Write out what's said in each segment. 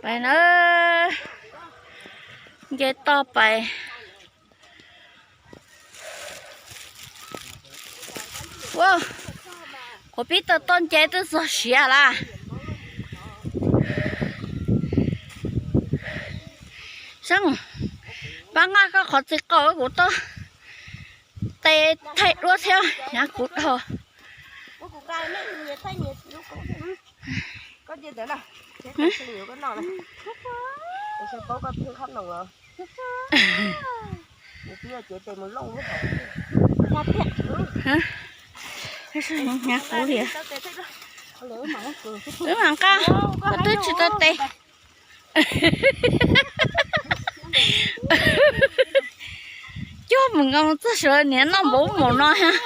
Pais na, nce toj pais. Ua, kuv pib tau toj nce twb txog siav lawm. Saib, pab nqa koj qhov txiv qaub kuv toj tes thaij duab thiab, hnyav kuv dhau. Hnyav kuv li. Wb mam nqa, kuv twb tsis tau tes. Cog mus nqa mus txog sawv niam noj npaum npaum no thiab.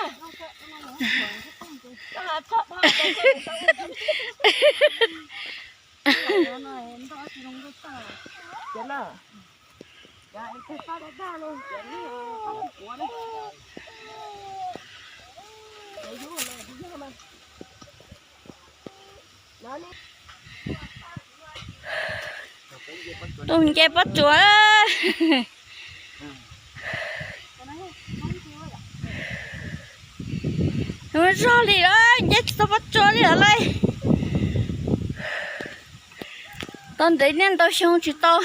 Tus nce pob tsuas. Zog li lawm, nce tsis tau pob tsuas li lawm lauj. Tau ntev niaj ntau xyoo tsis tau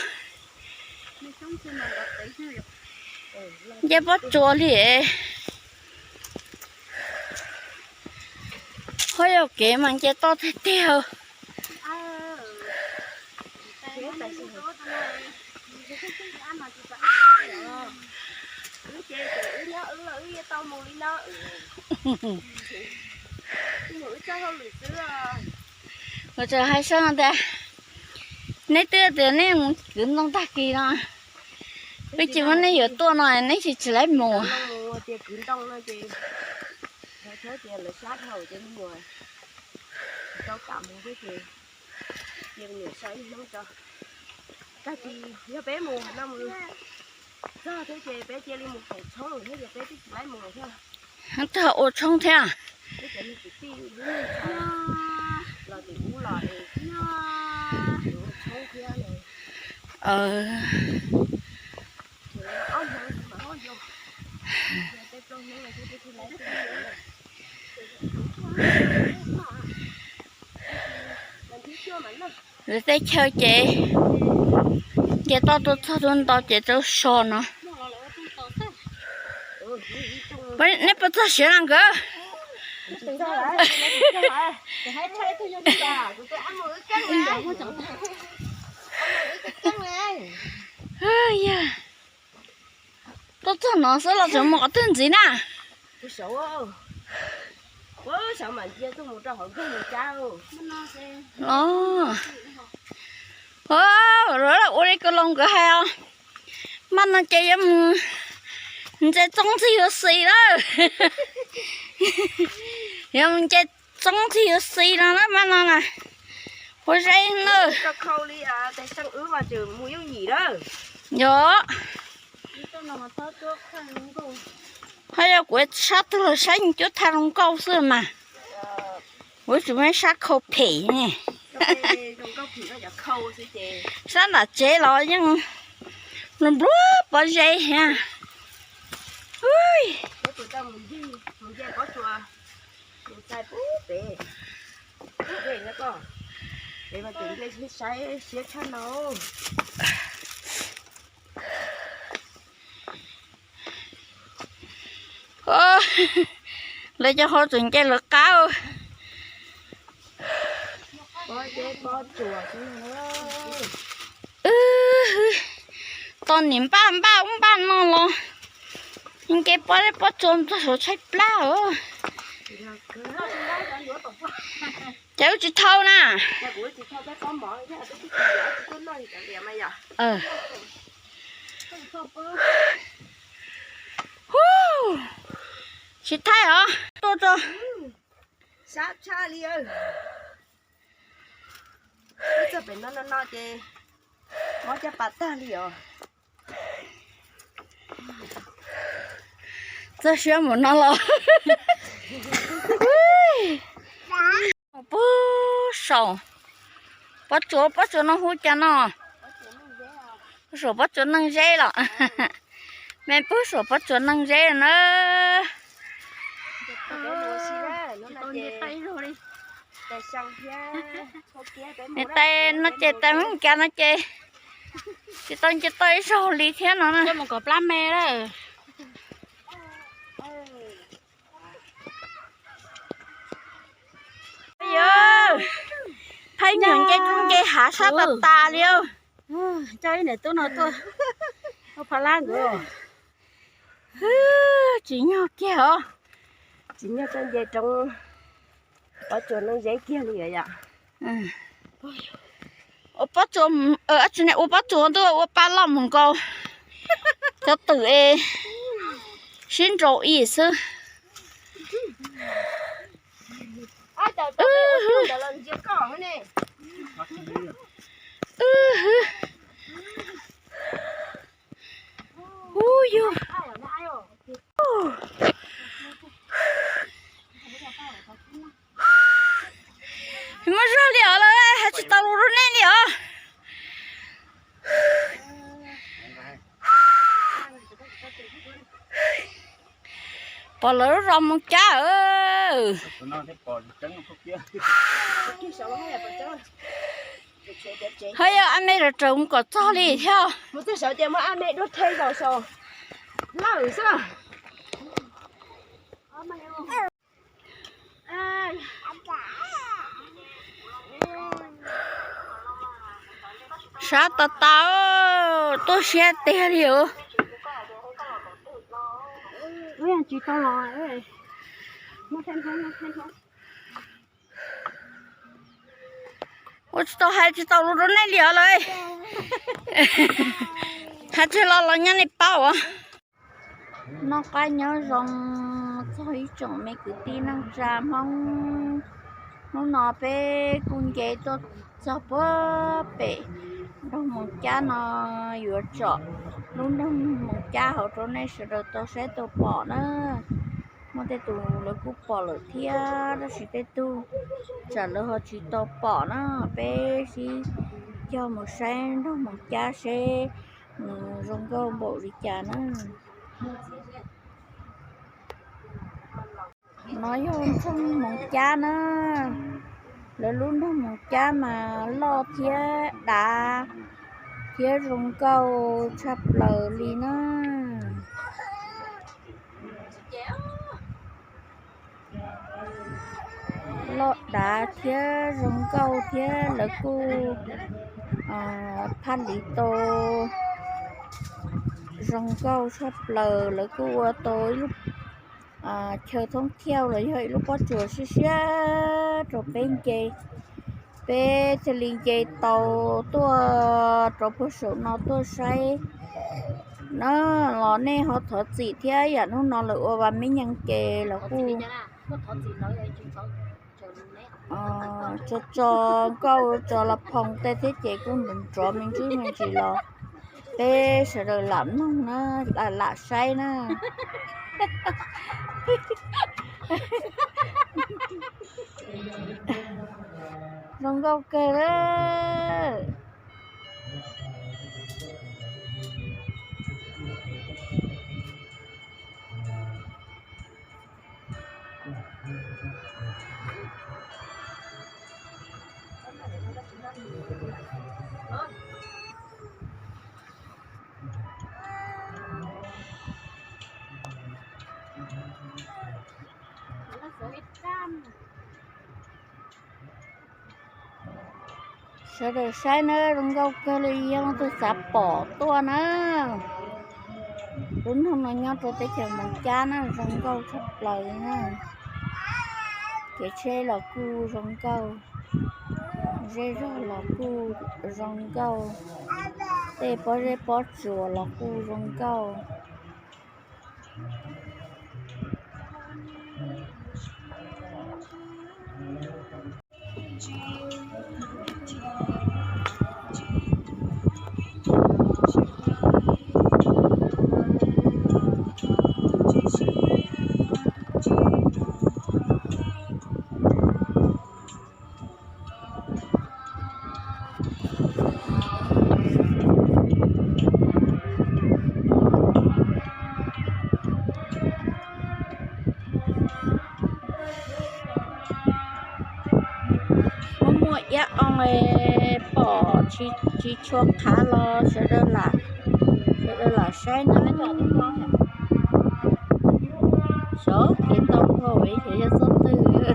nce pob tsuas li. Ho yog kev mas nce toj tiag tiag. Kuv tseem hais Sab tias, neb twb tias neb mus kwv ntoo tag kis no, peb tsis muab neb yuav tuaj no neb tsis tsis laib mus. Tag kis yog peb mus no mus txog thiab ces peb cia li mus koom tshoob thiab ces peb twb tsis laib mus thiab. Twb ua tshoob thiab. Peb cov niag kwv tij los tim ub los ua tshoob thiab. Lawv teb chaws ces nce toj tuaj txog tuaj nto ces rau so no. Neb puas txog siav na nkawd? Tuaj txog no xwb los tseem mus qhov twg ntxiv na? Ua li koj los nkawd hais os, maj no ces yuav mus nce txoob txig yuav xis lawm. Yuav mus nce txoob txig yuav xis no na maj no na. Ua zeb na. Yog. Ho yog kuv sab twg los saib cuab thaj zoo nkauj xwb mas. Kuv tsis muaj sab khau phem ne. Sab nram tsev los yeej nplua pob zeb thiab. Saib siab tshaj no. Lawv cov hauv tseem nce lawv qab. Tos nim npaj npaj ub npaj no los nce pob zeb pob tsuas txog saum tshaib plab os. Ces wb tsis thau na. Tsis thaij os, tuaj tso. Sab tshaj li. Wb txog pem no no no ces mob caj pas tag li os. Txog siab mus no los. Puag saum Pob tsuas, pob tsuas no hu cas no? Pub suam pob tsuas neeg zeb los? Me pub suam pob tsuas neeg zeb na. Niam tais no ces tais Meskas no ces tsis tau nce toj ib zaug li thiab no na. Phaib nyuag nce tub nce hav sab tas tas li. Coj ib niam tub no tuaj pha lab nkaus. Tsim nyog kiag os. Tsim nyog tuaj nce roob pob tsuas neeg zeb kiag li yom. Ua pob tsuas, tsis ne, ua pob tsuas ntuj ua pa loj mus nkaus. Cov twm es sib nraus ib xwb. Ub yug. Muaj zog li os lawm, hais tsis tau lus rau nej li os. Pom lawv lub zos Moos Cab. Haj yog ab me raws raws mus kom txog li thiab. Sab tas tas, tuaj siab tiag li os. Ua tsis tau hais tsis tau lus rau nej li os lawm. Hais tsis los los nyab nej paub os. Noj qab nyob zoo txog ib tsoom me kwv tij neej tsa Hmoob. Hnub no peb kuj nce tuaj txog puag pem nroog Moos Cab no, yuav tsom lub nroog Moos Cab hauv rau nej sawv daws tau saib tau pom na. Muaj tej tus lawv kuj pom lawm thiab, tab sis tej tug tsam lawv ho tsis tau pom na. Peb sib cog mus saib nroog Moos Cab seb nws zoo nkauj npaum li cas na. No yog nroog Moos Cab na. Lawv lub nroog Moos Cab mas loj thiab dav thiab zoo nkauj tshaj plaws li na. Loj dav thiab zoo nkauj thiab lawv kuj phaj liv tau zoo nkauj tshaj plaws, lawv kuj ua tau ib lub chaw thoob thiaj los yog ib lub pob tsuas siab siab rau peb nce. Peb thiaj li nce tau tuaj rau puag saum no tuaj saib na. Los nej ho thov txim thiab, yam hnub no lawv ua vas meb nyees ces los kuj tso tso nkauj tso los phoom tej thiab ces kuj nrov nrov me ntsis me ntsis los peb sawv daws lam mloog na, lam saib na. Zoo nkauj kawg lawm. Sawv daws saib na, zoo nkauj kawg li, yog leej twg xav pom tuaj na. Lub nroog no nyob rau teb chaws Moos Cab na, zoo nkauj tshaj plaws na. Kev tsheb los kuj zoo nkauj, zej zog los kuj zoo nkauj, tej pob zeb pob tsuas los kuj zoo nkauj. Pom tsis tshua qhav los sawv daws lam, sawv daws lam saib na. Xyov kev tau ua es xyov yog txoj twg.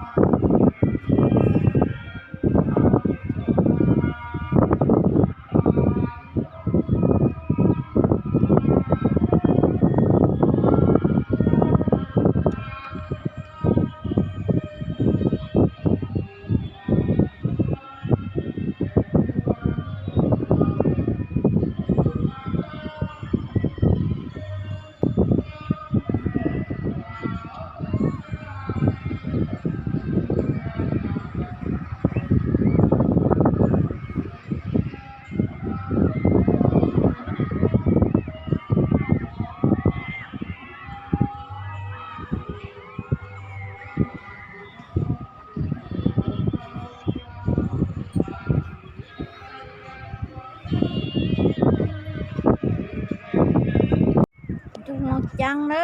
Ntuj moog caab na.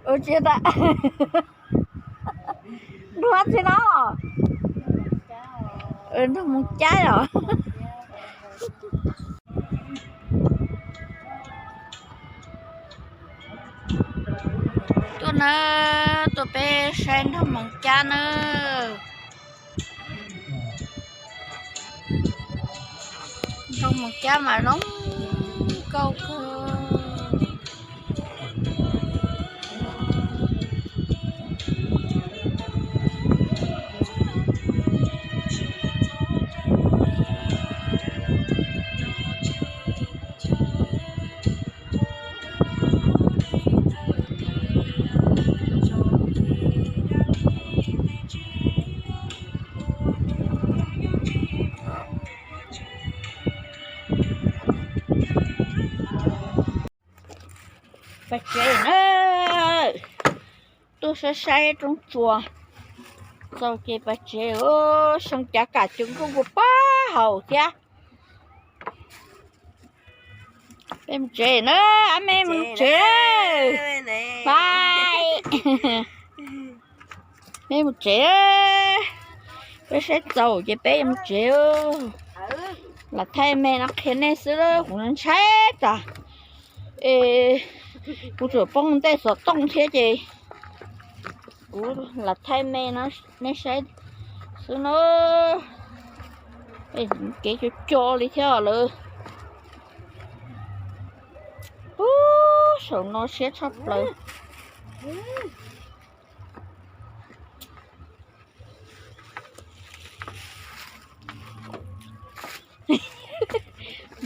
Ua tsi tas, ntuj tsi no, ntuj moog caab os. Tuaj na, tuaj peb saib nraug moog caab na. Nraug moog caab mas zoo nkauj kawg. Pais tsev na, tuaj saib saib roob tsuas, txaus ces pais tsev. Xyoo cav kam cov nkuaj puas pab haus thiab. Peb mus tsev na, ab, mej mus tsev. Bye. Mej mus tsev, peb saib txaus ces peb yuav mus tsev. Lam thaij me no qhia nej xwb, kuv ntshai tas es kuv tsuas poob ntej xov tooj thiab ces kuv lam thaij me no nej saib xwb na. Kev co co li thiab lawm. Ub, saum no siab tshaj plaws.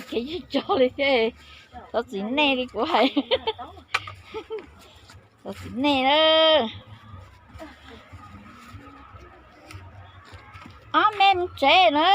Kev co co li thiab, xyov txiv nej li kuv hais. Xyov txiv nej na. Ob, mej mus tsev na.